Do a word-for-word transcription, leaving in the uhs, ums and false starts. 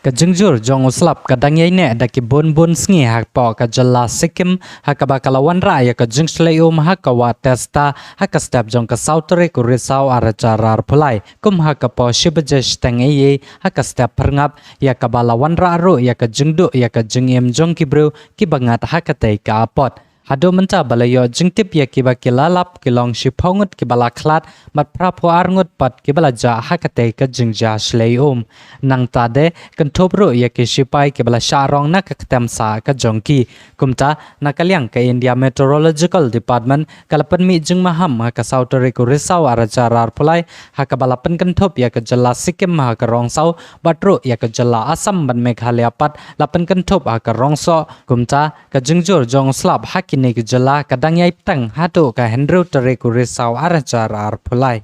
Ka jingjur jong u slap ka dang ïai neh da ki bun bun sngi hapoh ka jylla Sikkim, ha kaba ka la wanrah ïa ka jingshlei um ha ka wah Teesta ha ka step jong ka saw tarik u Risaw ar hajar arphew lai, kum ha ka por shi baje shiteng eiei ha ka step phyrngap, ïa kaba la wanrah ruh ïa ka jingduh ïa ka jingim jong ki briew kiba ngat ha katei ka apot. Haduh mynta ba la ïoh jingtip ïa kiba ki la lap ki long shiphew ngut kiba la khlad, bad phraphew ar ngut pat kiba la jah ha katei ka jingjia shlei um. Nangta de kynthup ruh ïa ki shipai kiba la shah rong na ka ktem sah ka jong ki. Kumta, na ka liang ka India Meteorological Department ka la pynmih jingmaham ha ka saw tarik u Risaw ar hajar arphew lai, ha kaba la pynkynthup ïa ka jylla Sikkim ha ka rong saw, bad ruh ïa ka jylla Assam bad Meghalaya pat la pynkynthup ha ka rong soh. Kumta, ka jingjur jong u slap ha kine ki jylla ka dang ïai bteng haduh ka hynriew tarik u Risaw ar hajar arphew lai.